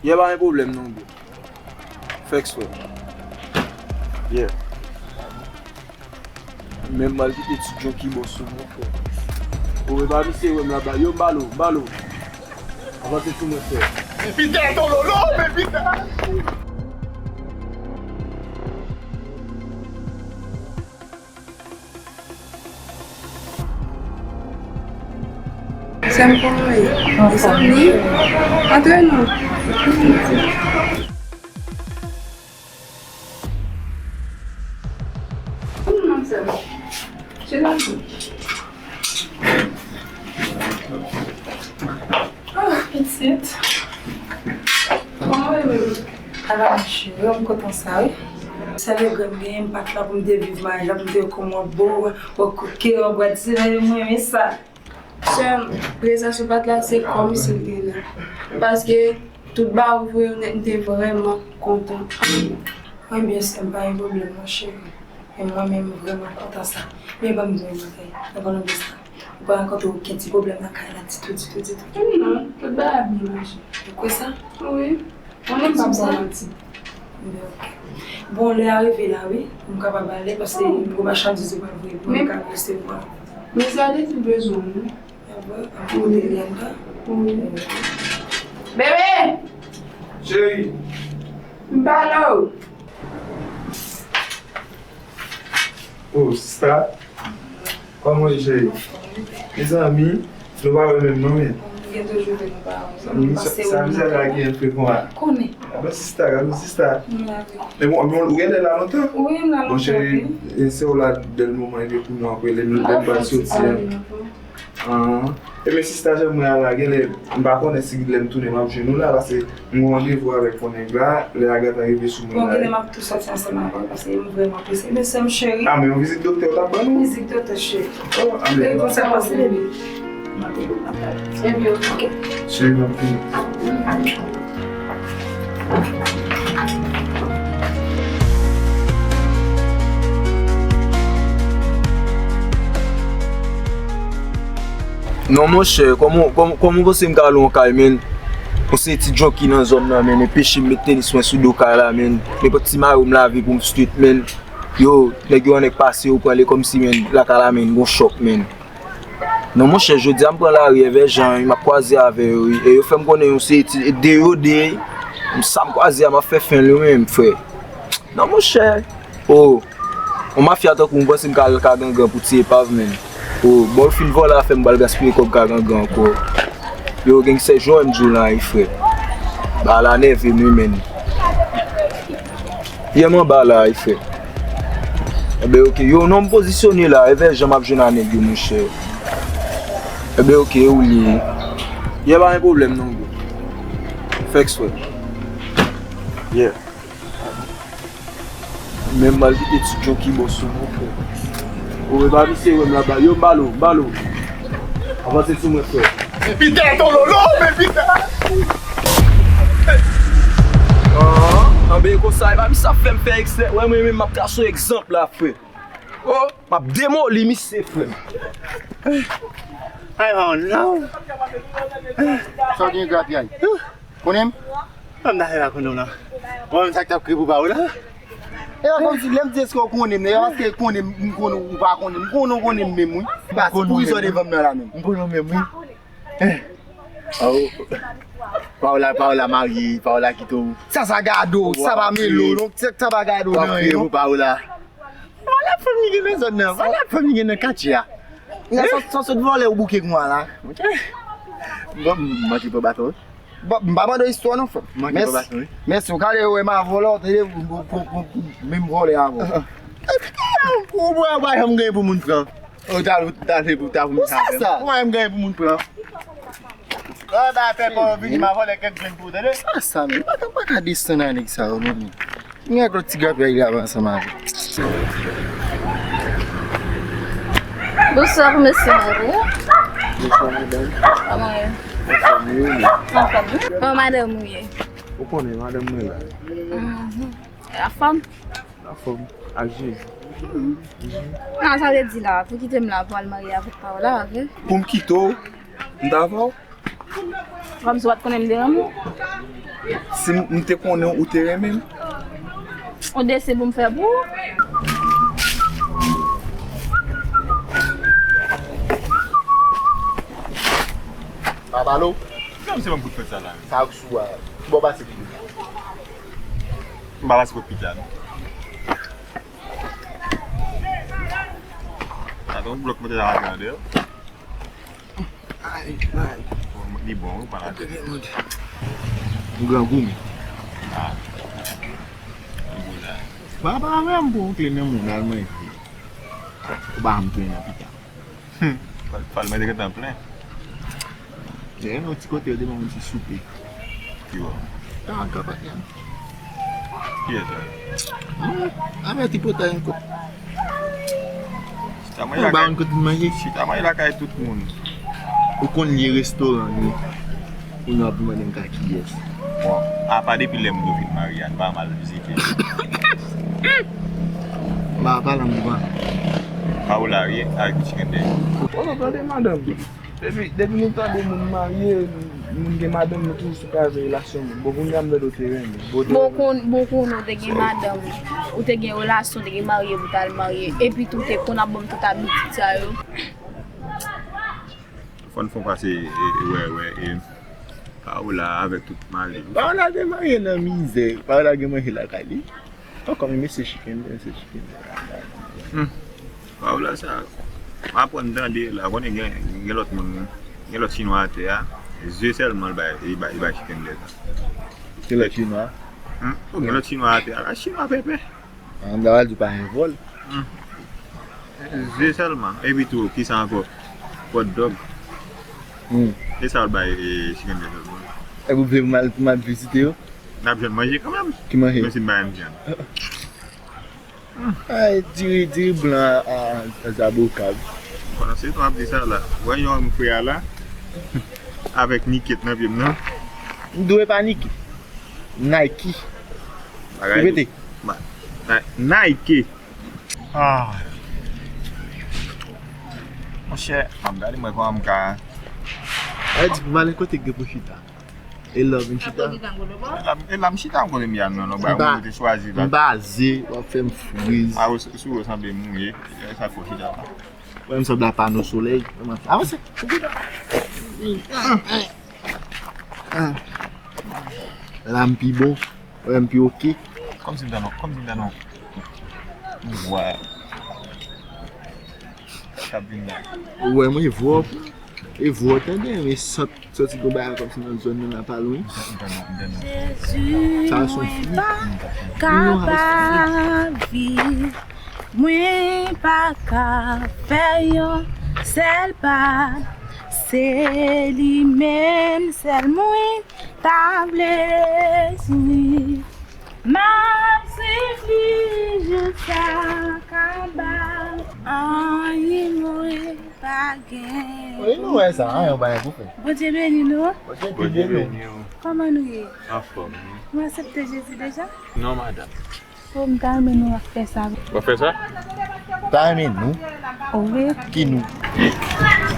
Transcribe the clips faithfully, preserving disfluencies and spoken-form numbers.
Yeah, pa gen pwoblèm non, bro. Fè eksprè. Yeah. Men m pral kite ti John ki bò sou mwen, frè. Ou pa misye wè m la ba. Yo, m ba l ou, m ba l ou. Avanse sou mwen, frè. Pita tololo, men pita. Sè m, kòman w ye? Anfòm. Mezanmi, antre non. Kòman sè m? Chita sou. Ah, pitit. Kòman w ye menm? Ala mwen cheri, m kontan sa wi. Sèl regrè m genyen, m pa t la pou m te viv maryaj la, pou m te wè kòman w bo, w koke, w bwè ti vè yo, m renmen sa. Sè m, prezans ou pa t la, se kòmsi l te la. Paske tout bagay ou voye yo nèt, m te vrèman kontan. Wi, byen sè m, pa gen pwoblèm non cheri. Men mwen menm, m vrèman kontan sa. Men ban m di w yon bagay, nan pale de sa. Ou pa rankontre okenn ti pwoblèm nan kay la ditou, ditou, ditou? Non, tout bagay ap byen mache. Ou kwè sa? Wi. Mwen menm m p ap ba w manti. Bon, lè a rive la wi, m kapab ale paske m gen machandiz yo pral voye pou mwen ka resevwa. Men sa vle di l bezwen w wi. Wi. Bebe! Cheri. M pale w. Oh, sista. Kòman w ye, cheri? Mezanmi, nou pa wè menm non, men. Gen de jou ke nou pa wè. Sa, sa, sa, sa gen frekan a. Konnen. Bon, sista, gade sista. Men bon, bon, ou genlè la lontan? Wi, m la lontan. Bon, cheri, e, se w la, bèl moman, epi pou nou apre, lè m, lè m pral soti a. Ah. Ebyen, sista, jan mwen a la, genlè, m pa konnen si lè m tounen, m ap jwenn ou la, paske m gen randevou avèk yon nèg la, lè a gentan rive sou mwen la. Bon, genlè m ap tou sòti ansanm avè w, paske m vrèman prese. Men sè m cheri. Ah, men yon vizit doktè ou t ap ban nou? Vizit doktè cheri. Oh, ah, men. Epi konsa pase, bebe. M ap, m ap, m ap. Ebyen, ok. Cheri, m ap vini. Non, monchè, kòman, kòman, kòman w panse m ka al yon kay, menn? Ou se ti junkie nan zòn nan, menn, e peche m met tenis mwen sou do kay la, menn. Nenpòt ti mayo m lave pou m street, menn. Yo, nèg yo annik pase, yo pran li kòmsi, menn, lakay la, menn, gon chòk, menn. Non, monchè, jodi a m pran lari, èvè jan, m ap kwaze avè yo, wi. E yo fè m konnen yon seri ti, e de yo de, sa m kwaze a, m ap fè fen l, wi, menm, frè. Non, monchè. Oh, yon mafya tankou m panse m ka al ka gangan pou ti epav, menn. Oh, bò l fin vòlè a fè m pral gaspiye kòb ka gangan ankò. Yo, genksè, jan m di w la, wi, frè. Bagay la nève m, wi, menn. Yè m anba la, wi, frè. Enben, ok. Yo, non, m pozisyone la. Evè jan m ap jwenn a nèg yo, monchè. Enben, ok, e ou li ye? Yè pa gen pwoblèm, non, bro. Fè eksprè. Yeah. Men m pral kite ti junkie bò sou mwen, frè. Ou wè pa misye wè m la ba. Yo, m ba l ou, m ba l ou. Avanse sou mwen, frè. Pita tololo, men pita. Ah, anben konsa, e pa misye ap fè m fè eksprè. Wè, mwen menm, m ap trase yon egzanp la, frè. Oh, m ap demoli misye, frè. Ay, oh, non. Sa w gen grapyay? Konnen m? Mwen m ta fè pa konnen w nan. Mwen menm sa k t ap kriye pou pa w la. E pa kòmsi lè m di èske w konnen m nan, e pa paske konnen m, m konnen ou pa konnen m. M konnen w konnen m menm, wi. Pase pou rizò devan m nan la menm. M konnen w menm, wi. Awo. Paola, Paola marye, Paola kite w. Sa, sa gado, sa pa melo, non, sa, sa pa gado nan anyen, non. Paola. Vòlè fanm li gen nan zòn nan, vòlè fanm li gen nan katye a. Sa, sa, sa sot vòlè ou bouke konsa la. Bon, m manke pran baton, wi. Bon, m pa mande w istwa non, frè. M manke pran baton, wi. Mèsi, ou gade, ou wè m a vòlè, ou tande, pou, pou, pou, pou menm vòlè avè w. Ou bwè, ou pa janm gen pou moun pran. Ou ta, ou ta, ou ta pou moun sa. Ou pa janm gen pou moun pran. Lè w bay pèpè w vini, m a vòlè kèk grenn pou ou, tande? Sa, sa, men, m pa ka, m pa ka desann a nèg sa yo, non, men. Gen lòt ti grapyay li ap ansanm avè. Bonswa, mesye, mari. Bonswa, madanm. Kòman w ye? Anfòm, wi, men. Anfòm, wi. Kòman madanm ou ye? Ou konnen, madanm mwen la. Mhm. Anfòm? Anfòm. Ak Jezi. Mhm. Non, sa vle di la, pou kite m la, pou al marye avèk Paola, ok? Pou m kite w? M ta avè w? Kòmsi w pa t konnen m te renmen w? Si m, m te konnen ou te renmen m. On desen pou m fè pou ou? Pa pale w? Janm se yon kout fèt sa la. Sa ak sou a. Ki bò pase pou ou? M pa pase kot pita non. Atann, blòk mwen te la gade. Ay, ay. Bon, li bon, wi, pa la. M grangou, men. Ah. Li bon la. Pa, pa menm pou kle nan moun, al manje. Ou pa m kle nan pita. Hmm. Fal, fal mwen te gentan plen. Gen yon ti kote yo te ban mwen ti soupe. Ki bò? Tan an kapatyan. Kiyès sa? Hmm, avè ti potay ankò. Chita manje lakay. Ou ba yon kote manje? Chita manje lakay tout moun. Ou konn lye restoran nou. Ou nan ap mande m ka kiyès. Bon, apa depi lè moun yo fin marye a, nou pa mal vizite. M pa pale ann douvan. Paola, wi, avèk ti Kende. Ou konn tande madanm. Depi, depi nou tande moun marye, moun gen madanm, nou toujou sou kaze relasyon moun. Bon, kounye a m tande w te renmen. Bon, te Bon, renmen. Kon, bon, konnen w te gen madanm, ou te gen relasyon, te gen marye pou t al marye. Epi tou, te konn ap ban m tout abitid sa yo. Fò n fè yon pase, e, e, wè, wè, e, Paola avèk tout mari. Paola te marye nan mizè. Paola gen manje lakay li. Ankò, men mesye chicken, mesye chicken. Hmm. Paola sa, m aprann tande la, konnen gen, gen lòt moun, gen lòt chinwa atè a, zye sèlman l bay, li bay, li bay chicken dè sa. Gen lòt chinwa? Hmm? Gen lòt chinwa atè a, la chinwa pèpè. An, m ta pral di w pa gen vòl. Hmm. Zye sèlman. Epi tou, kisa ankò? Hot dog. Hmm. E sa w bay, e, chicken dè sèlman. E pou vle pou m al, pou m al vizite yo? N ap jwenn manje kanmenm. Ki manje? Menm si n pa jwenn vyann. Ay, diri, diri blan a, a, a zaboka. Pandan se tan w ap di sa la, wè yon frè a la, avèk niket nan pye m nan. M dwe pa Nike. Nike. Bagay Repete. Ma-, na-, Nike. Ah. Monchè, m ap gade mwen kòman m ka. Ay, di pou m ale kote k gen pou chita. E love n chita. E la, e la m chita m konnen m ya non, non, ba, ou te chwazi la. M baze, w ap fè m friz. A, ou sou, ou sanble mouye. E sa fò chita la. Wè, m sanble a pano solèy. Avanse. La m pi bon. Wè, m pi oke. Kòmsi m ta non, kòmsi m ta non. Vwa. K ap vin la. Ou wè mwen, e vwa. E vwa, tande, men sant, santi gon bagay kòmsi nan zòn nan la pa lwen. Jezi, sa se yon mwen fwi. Pa kapab viv, mwen pa ka fè yon sèl pa. Se li menm sèl mwen ta vle swiv. M ap swiv li jis sa kaba. Anyen mwen pa gen. Wi, nou wè sa, anyen w pa gen pou fè. Bondye beni nou. Bondye beni w. Kòman nou ye? Anfòm, wi. Nou aksepte Jezi deja? Non, madanm. Oh, m ta renmen nou ap fè sa. W ap fè sa? Ta renmen nou? Wi. Ki nou?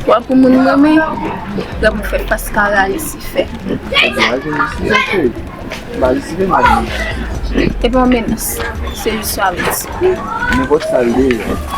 W ap pou moun renmen, lè pou fè fas kara Lisifè. Fas kara Lisifè, cheri. Ba Lisifè, madanm. E pa yon menas. Se jis yon avètisman. Nenpòt sa l ye.